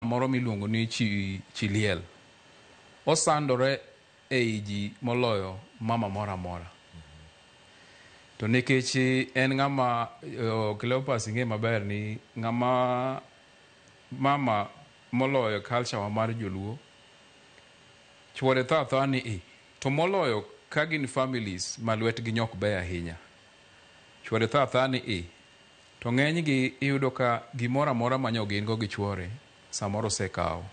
moro miluongo ni chi liel osandore ei ji moloyo mama moro amora. To nikech en ng'ama Cleopas ing'e maber ni ng'ama mama moloyo culture wa mar joluo chuore tho athoa ni i to moloyo ka gin families ma lwetgi nyok beyo ahinya. Chuore tho athoa ni i to ng'enygi iyudo ka gimoro amora manyo gin go gi chuore samoro osekawo.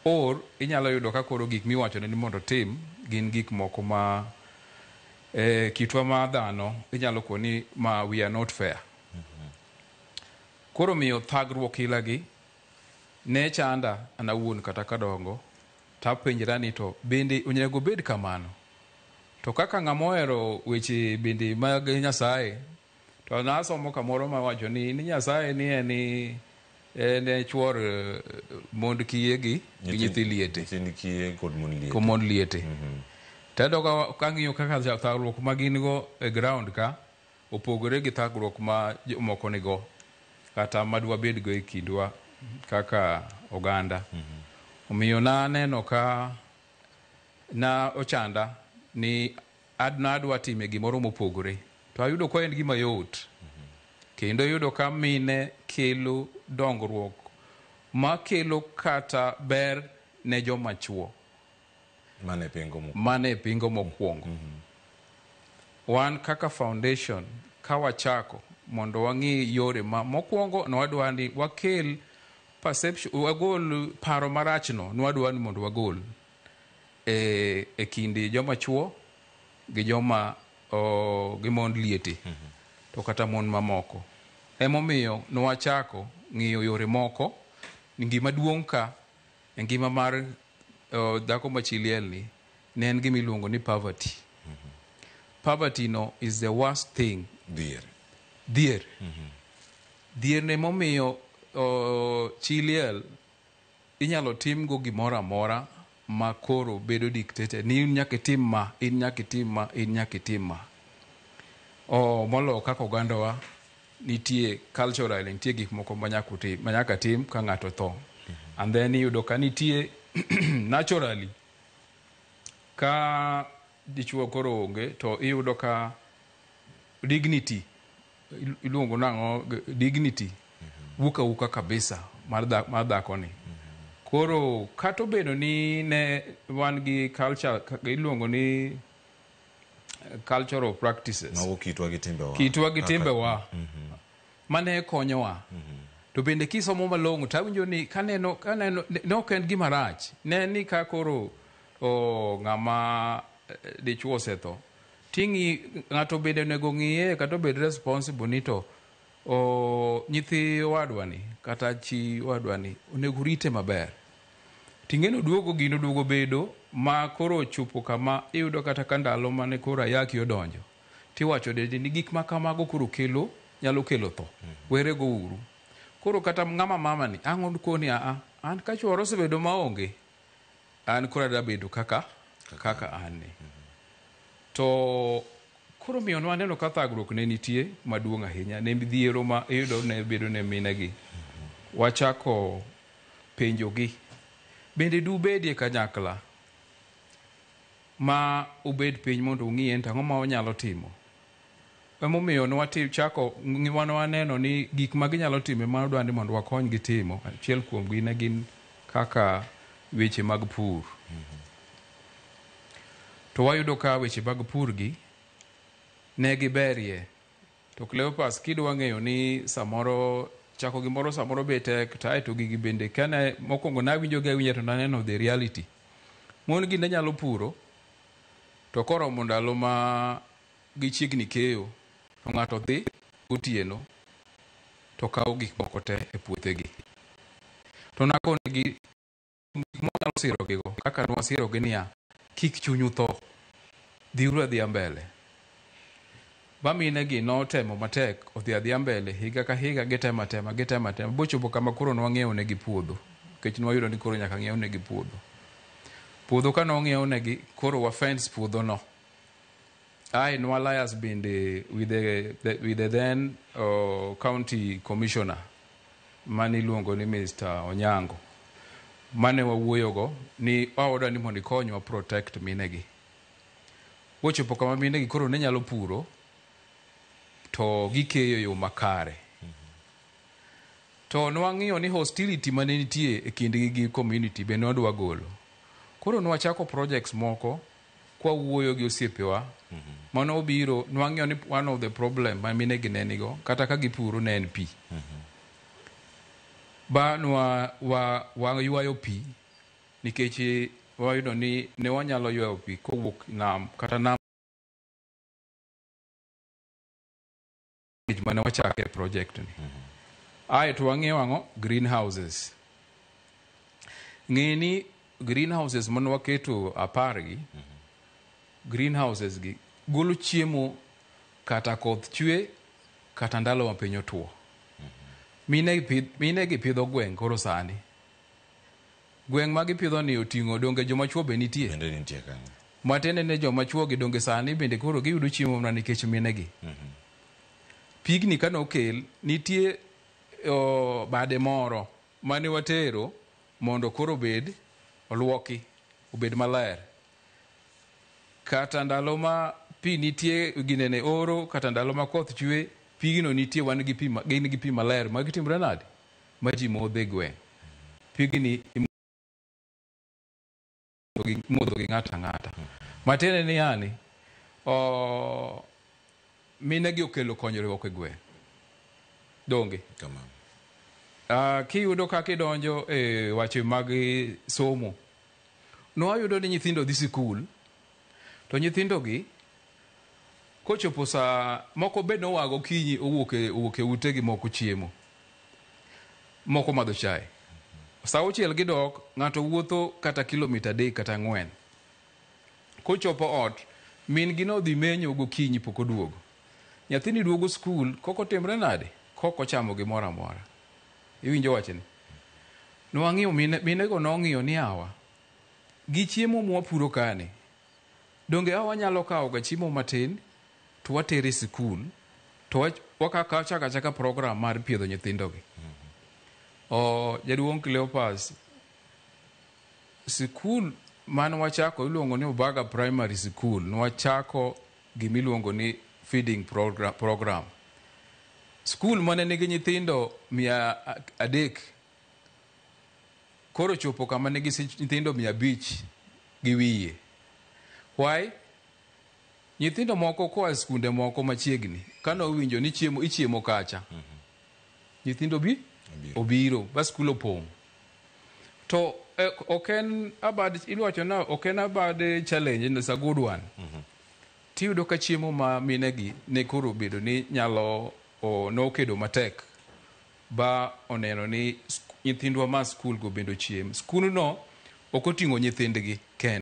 Or inyalo yudo ka koro gik miwachone ni mondo otim gin gik moko ma kitwa ma dhano inyalo koni ma we are not fair. Koro miyo thagruok ilagi ne chanda an awuon kata kadongo tapenjra ni to bende onego bed kamano. To kaka ng'ama ohero weche bende mag Nyasaye to nasomo kamoro mawacho ni Nyasaye ni en e chuor mond kiye gi nyithi liete. Nyithind kiye kod mon liete. Kod mon liete. Tayudo kang'iyo kaka thagruok ma gin go e ground ka opogore gi thagruok ma jomoko nigo kata madwa bedgo e kindwa kaka oganda. Omiyo naneno ka na ochanda ni nadwa time gimoro mopogore. To ayudo ka en gima yot. Kendo iyudo ka mine kelo dongruok makelo kata ber ne joma chuo. Mane pingo mokwongo. Mane pingo mokwongo. Wan kaka foundation ka wachako mondo wang'i yore ma mokwongo nwadwa ni wakel perception, wagol paro marachno nwadwa ni mondo wagol e kind joma chuo gi joma gi mond liete to kata mon mamoko. Emomiyo nwachako ng'iyo yore moko gima duong' ka e ngima mar dhako ma chi liel ni ne en gima iluongo ni poverty. Poverty no is the worst thing. Dhier. Dhier. Dhier ne momiyo chi liel inyalo timgo gimoro amora ma koro bedo dictated ni in nyaka itim ma, in nyaka itim ma, in nyaka itim ma. Moloyo kaka ogandawa nitie culturally nitie gik moko ma nyaka tim ka ng'ato tho. And then iyudo ka nitie naturally ka dichuo koro onge to iyudo ka dignity iluongo nang'o dignity wuok awuoka kabisa mar dhakoni. Koro kata obedo ni ne wan gi culture iluongo ni cultural practices. Mago kitwa gi timbewa. Kitwa gi timbewa. Mane konyowa. To bende kisomo malong'o to awinjo ni kaneno ne ok en gima rach. Ne ni ka koro ng'ama dichuo osetho ting'i ng'ato bende onego ng'iye kata obed responsible ni to nyithi owadwa ni kata chi owadwa ni onego rite maber. Ting'eno duogo gino duogo bedo ma koro ochopo kama iyudo kata ka ndalo mane koro ayaki odonjo tiwacho ni gik ma kamago koro kelo nyalo kelo tho. Werego uru. Koro kata ng'ama mama ni ang' koni a an ka chuora osebedo maonge an koro adwa bedo kaka an ni. To koro miyo nwaneno ka thagruok ne nitie maduong' ahinya ne midhiero ma iyudo ne bedo ne minegi. Wachako penjogi bende dubedie kanyakla ma ubed piny mondo ung'iye to ang'o ma wanyalo timo. Emomiyo nwachako waneno ni gik ma ginyalo timo ema wadwa ni mondo wakonygi timo. Achiel kuomgi ne gin kaka weche mag pur. To wayudo ka weche mag pur gi ne giberie. To Cleopas kidwa ng'eyo ni samoro chako gimoro samoro be tek to aeto gigi bende kane mokwongo nawinjo gi awinja to naneno the reality. Mon gi ne nyalo puro to koromo ndalo ma gichiegni keyo to ng'ato dhi gotieno to kawo gik moko te e puothegi. To nakonegi gik mwanyalo sirogigo kaka nwasirogi niya kik chunyu tho, dhiuru adhiya mbele. Ba minegi notemo matek odhi adhiya mbele higa ka higa gitemo atema gitemo atema bochopo kama koro nwang'iewo negi puodho nikech nwayudo ni koro nyaka ng'iew negi puodho. Puodho ka nong'iew negi koro wa fence puodho no. Ae nwa liaise bende with the then county commissioner mane iluongo ni Mr. Onyango. Mane wawuoyogo ni waoda ni mondo ikonywa protect minegi. Kochopo kama minegi koro ne nyalo puro to gikeyo e yo makare. To nwang'iyo ni hostility mane nitie e kindgi gi community be nwadwa golo. Koro nwachako projects moko kwawuoyo gi osiepewa mano obiro nwang'iyo ni one of the problem ma minegi ne nigo kata ka gipuro ne en pi. Ba nwa wa waywayo pi nikech wayudo ni ne wanyalo ywayo pi kowuok nam kata nam mane wachake project ni. Ae to wang'iyo ang'o? Greenhouses. Ng'e ni greenhouses mane waketo 10 gi, greenhouses gi golo chiemo kata koth chwe kata ndalo ma piny otuo. Mine gi pidho gweng' koro sani. Gweng' ma gipidho ni oting'o donge joma chuo be nitie. Bende nitie kanyo. Matiende ni joma chuo gi donge sani bende koro giyudo chiemo mana nikech mine gi. Pigni kane okel nitie bade moro mane watero mondo koro obed oluoki obed maler. Kata ndalo ma pi nitie ginene oro kata ndalo ma koth chwe pigno nitie wan gi pi gin gi pi maler ma gitimre nade ma ji modho e gweng'. Pigni imodho gi ng'ato ang'ata. Matiende ni yani mine gi okelo konyruok e gweng'. Donge? Kamano. Kiyudo kaka idonjo e weche mag somo, nwayudo ni nyithindo dhi sikul, to nyithindo gi kochopo saa moko be noa gokinyi owuok e utegi moko chiemo, moko madho chae. Saa 6 gidok, ng'ato wuotho kata kilomita 3 kata 4. Kochopo ot, min gi nodhi menyo gokinyi pok oduogo. Nyathini duogo skul, kok otimre nade? Kok ochamo gimoro amora. Iwinjo wachni? Nwang'iyo minego nong'iyo ni awa, gi chiemo mwapuro kani, donge awa wanyalo kawo ga chiemo matin to watere e sikul to wachako achaka program mar piedho nyithindogi. Jaduong' Cleopas, sikul mane wachako iluongo ni Obaga Primary School, nwachako gimiluongo ni feeding program. Skul mane nigi nyithindo 300 koro chopo kama nigi nyithindo 500 gi wiye. Why? Nyithindo moko koa e skunde moko machiegni kane owinjo ni chiemo ichiemo kacha, nyithindo bi obiro ba skul opong'. To ok en a bad, iwacho na ok en a bad challenge, it's a good one. Tiyudo ka chiemo ma minegi ne koro bedo ni nyalo nokedo matek ba oneno ni nyithindwa ma skul go bende ochiem. Skul no ok oting'o nyithindgi kende.